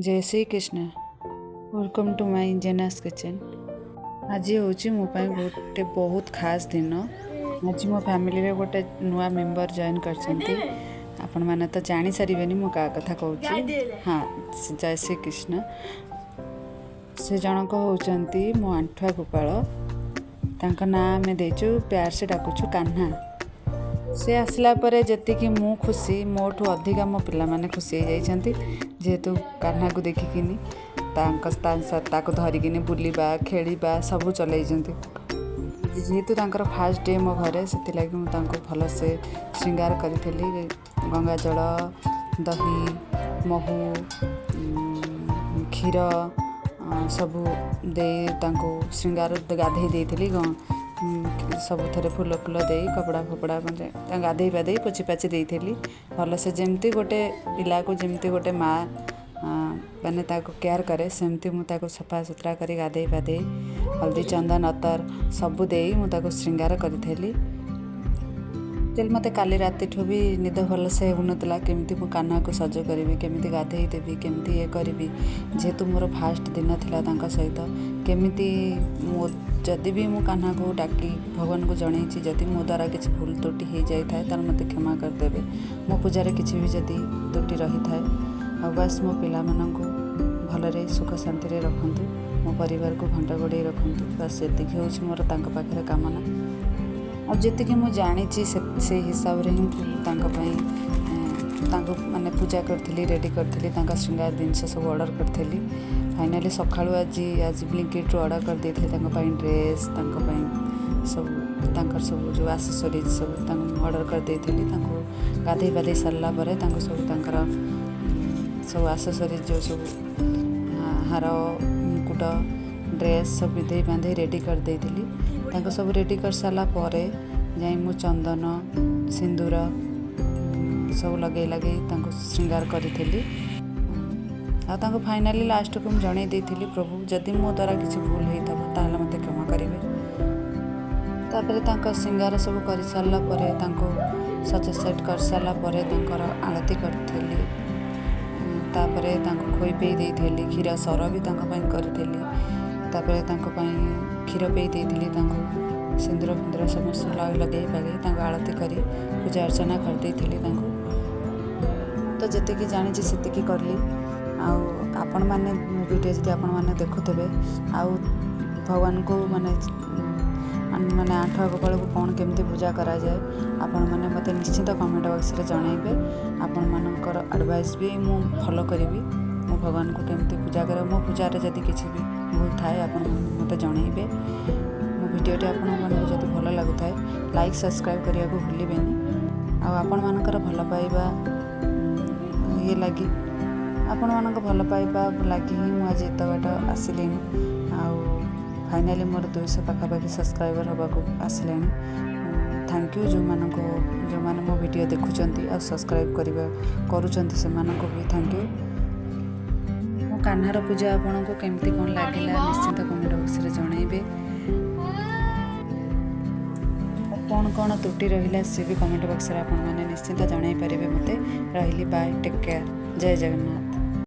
Jay Shri Krishna. Welcome to my Jena's Kitchen. ଆଜି ହେଉଛି ମୋ ପାଇଁ ଗୋଟେ ବହୁତ ଖାସ୍ ଦିନ। ଆଜି ମୋ ଫ୍ୟାମିଲିରେ ଗୋଟେ ନୂଆ ମେମ୍ବର ଜଏନ୍ କରିଛନ୍ତି। ଆପଣମାନେ ତ ଜାଣିସାରିବେନି ମୁଁ କାହା କଥା କହୁଛି। ହଁ, ଜୟ ଶ୍ରୀ କୃଷ୍ଣ। ସେ ଜଣକ ହେଉଛନ୍ତି ମୋ ଆଣ୍ଠୁଆ ଗୋପାଳ। ତାଙ୍କ ନାଁ ଆମେ ଦେଇଛୁ, ପ୍ୟାର ସେ ଡାକୁଛୁ କାହ୍ନା। ସେ ଆସିଲା ପରେ ଯେତିକି ମୁଁ ଖୁସି, ମୋଠୁ ଅଧିକା ମୋ ପିଲାମାନେ ଖୁସି ହେଇଯାଇଛନ୍ତି। ଯେହେତୁ କାହ୍ନାକୁ ଦେଖିକିନି ତାଙ୍କ ତାକୁ ଧରିକିନି ବୁଲିବା, ଖେଳିବା ସବୁ ଚଲେଇଛନ୍ତି। ଯେହେତୁ ତାଙ୍କର ଫାଷ୍ଟ ଡେ ମୋ ଘରେ, ସେଥିଲାଗି ମୁଁ ତାଙ୍କୁ ଭଲସେ ଶୃଙ୍ଗାର କରିଥିଲି। ଗଙ୍ଗା ଜଳ, ଦହି, ମହୁ, କ୍ଷୀର ସବୁ ଦେଇ ତାଙ୍କୁ ଶୃଙ୍ଗାର ଗାଧେଇ ଦେଇଥିଲି। ସବୁଥିରେ ଫୁଲ ଫୁଲ ଦେଇ, କପଡ଼ା ଫପଡ଼ା ମାନେ ତାଙ୍କୁ ଗାଧେଇ ପାଧେଇ ପୋଛି ପାଛି ଦେଇଥିଲି ଭଲସେ। ଯେମିତି ଗୋଟେ ପିଲାକୁ ଯେମିତି ଗୋଟେ ମା' ମାନେ ତାକୁ କେୟାର କରେ, ସେମିତି ମୁଁ ତାକୁ ସଫା ସୁତରା କରି, ଗାଧେଇ ପାଧେଇ, ହଳଦୀ, ଚନ୍ଦନ, ଅତର ସବୁ ଦେଇ ମୁଁ ତାକୁ ଶୃଙ୍ଗାର କରିଥିଲି। ଆକ୍ଚୁଆଲି ମୋତେ କାଲି ରାତିଠୁ ବି ନିଦ ଭଲସେ ହେଉନଥିଲା, କେମିତି ମୁଁ କାହ୍ନାକୁ ସଜ କରିବି, କେମିତି ଗାଧେଇ ଦେବି, କେମିତି ଇଏ କରିବି। ଯେହେତୁ ମୋର ଫାଷ୍ଟ ଦିନ ଥିଲା ତାଙ୍କ ସହିତ, କେମିତି ମୋ ଯଦି ବି ମୁଁ କାହ୍ନାକୁ ଡାକି ଭଗବାନଙ୍କୁ ଜଣେଇଛି, ଯଦି ମୋ ଦ୍ୱାରା କିଛି ଭୁଲ ତ୍ରୁଟି ହେଇଯାଇଥାଏ, ତାହେଲେ ମୋତେ କ୍ଷମା କରିଦେବେ। ମୋ ପୂଜାରେ କିଛି ବି ଯଦି ତ୍ରୁଟି ରହିଥାଏ। ଆଉ ବାସ୍, ମୋ ପିଲାମାନଙ୍କୁ ଭଲରେ ସୁଖ ଶାନ୍ତିରେ ରଖନ୍ତୁ, ମୋ ପରିବାରକୁ ଘଣ୍ଟ ଘୋଡ଼େଇ ରଖନ୍ତୁ, ବାସ୍ ସେତିକି ହେଉଛି ମୋର ତାଙ୍କ ପାଖରେ କାମନା। ଆଉ ଯେତିକି ମୁଁ ଜାଣିଛି, ସେଇ ହିସାବରେ ହିଁ ମୁଁ ତାଙ୍କ ପାଇଁ ତାଙ୍କୁ ମାନେ ପୂଜା କରିଥିଲି, ରେଡ଼ି କରିଥିଲି, ତାଙ୍କ ଶୃଙ୍ଗାର ଜିନିଷ ସବୁ ଅର୍ଡ଼ର କରିଥିଲି। ଫାଇନାଲି ସକାଳୁ ଆଜି ବ୍ଲିଙ୍କିଟ୍ରୁ ଅର୍ଡ଼ର କରିଦେଇଥିଲି ତାଙ୍କ ପାଇଁ ଡ୍ରେସ୍, ତାଙ୍କ ପାଇଁ ସବୁ ତାଙ୍କର ସବୁ ଯେଉଁ ଆସେସରିଜ୍ ସବୁ ତାଙ୍କୁ ମୁଁ ଅର୍ଡ଼ର କରିଦେଇଥିଲି। ତାଙ୍କୁ ଗାଧେଇ ପାଧେଇ ସାରିଲା ପରେ ତାଙ୍କୁ ସବୁ ତାଙ୍କର ସବୁ ଆସେସରିଜ୍, ଯେଉଁ ସବୁ ହାର, ମୁକୁଟ, ଡ୍ରେସ୍ ସବୁ ପିନ୍ଧେଇ ବାନ୍ଧେଇ ରେଡ଼ି କରିଦେଇଥିଲି। ତାଙ୍କୁ ସବୁ ରେଡ଼ି କରିସାରିଲା ପରେ ଯାଇ ମୁଁ ଚନ୍ଦନ, ସିନ୍ଦୁର ସବୁ ଲଗେଇ ଲଗେଇ ତାଙ୍କୁ ଶୃଙ୍ଗାର କରିଥିଲି। ଆଉ ତାଙ୍କୁ ଫାଇନାଲି ଲାଷ୍ଟକୁ ମୁଁ ଜଣେଇ ଦେଇଥିଲି, ପ୍ରଭୁ, ଯଦି ମୋ ଦ୍ୱାରା କିଛି ଭୁଲ ହେଇଥିବ, ତାହେଲେ ମୋତେ କ୍ଷମା କରିବେ। ତାପରେ ତାଙ୍କ ଶୃଙ୍ଗାର ସବୁ କରିସାରିଲା ପରେ, ତାଙ୍କୁ ସଜ ସେଟ୍ କରିସାରିଲା ପରେ ତାଙ୍କର ଆଳତି କରିଥିଲି। ତାପରେ ତାଙ୍କୁ ଖୋଇ ପେଇ ଦେଇଥିଲି। କ୍ଷୀର ସର ବି ତାଙ୍କ ପାଇଁ କରିଥିଲି। ତାପରେ ତାଙ୍କ ପାଇଁ କ୍ଷୀର ପେଇ ଦେଇଥିଲି। ତାଙ୍କୁ ସିନ୍ଦୁର ଫିନ୍ଦୁର ସମସ୍ତ ଲଗେଇ ପାଗେଇ ତାଙ୍କୁ ଆଳତି କରି ପୂଜା ଅର୍ଚ୍ଚନା କରିଦେଇଥିଲି ତାଙ୍କୁ। ତ ଯେତିକି ଜାଣିଛି ସେତିକି କଲି। ଆଉ ଆପଣମାନେ ମୋ ଭିଡ଼ିଓ ଯଦି ଆପଣମାନେ ଦେଖୁଥିବେ, ଆଉ ଭଗବାନଙ୍କୁ ମାନେ ଆଣ୍ଠୁଆ ଗୋପାଳକୁ କ'ଣ କେମିତି ପୂଜା କରାଯାଏ, ଆପଣମାନେ ମୋତେ ନିଶ୍ଚିତ କମେଣ୍ଟ ବକ୍ସରେ ଜଣାଇବେ। ଆପଣମାନଙ୍କର ଆଡ଼ଭାଇସ୍ ବି ମୁଁ ଫଲୋ କରିବି। ମୁଁ ଭଗବାନଙ୍କୁ କେମିତି ପୂଜା କରିବି, ମୋ ପୂଜାରେ ଯଦି କିଛି ବି ଭୁଲ ଥାଏ, ଆପଣମାନେ ମୋତେ ଜଣାଇବେ। ମୋ ଭିଡ଼ିଓଟି ଆପଣମାନଙ୍କୁ ଯଦି ଭଲ ଲାଗୁଥାଏ, ଲାଇକ୍, ସବସ୍କ୍ରାଇବ୍ କରିବାକୁ ଭୁଲିବେନି। ଆଉ ଆପଣମାନଙ୍କର ଭଲ ପାଇବା ଇଏ ଲାଗି, ଆପଣମାନଙ୍କ ଭଲ ପାଇବା ଲାଗି ହିଁ ମୁଁ ଆଜି ଏତେ ବାଟ ଆସିଲିଣି। ଆଉ ଫାଇନାଲି ମୋର 200 ପାଖାପାଖି ସବସ୍କ୍ରାଇବର୍ ହେବାକୁ ଆସିଲେଣି। Thank you. ଯେଉଁମାନେ ମୋ ଭିଡ଼ିଓ ଦେଖୁଛନ୍ତି ଆଉ ସବସ୍କ୍ରାଇବ୍ କରୁଛନ୍ତି, ସେମାନଙ୍କୁ ବି thank you. ମୋ କାହ୍ନାର ପୂଜା ଆପଣଙ୍କୁ କେମିତି କ'ଣ ଲାଗିଲା, ନିଶ୍ଚିତ କମେଣ୍ଟ ବକ୍ସରେ ଜଣାଇବେ। ଆଉ କ'ଣ କ'ଣ ତ୍ରୁଟି ରହିଲା, ସେ ବି କମେଣ୍ଟ ବକ୍ସରେ ଆପଣମାନେ ନିଶ୍ଚିତ ଜଣାଇ ପାରିବେ ମୋତେ। ରହିଲି, ବାଏ, ଟେକ୍ କେୟାର, ଜୟ ଜଗନ୍ନାଥ।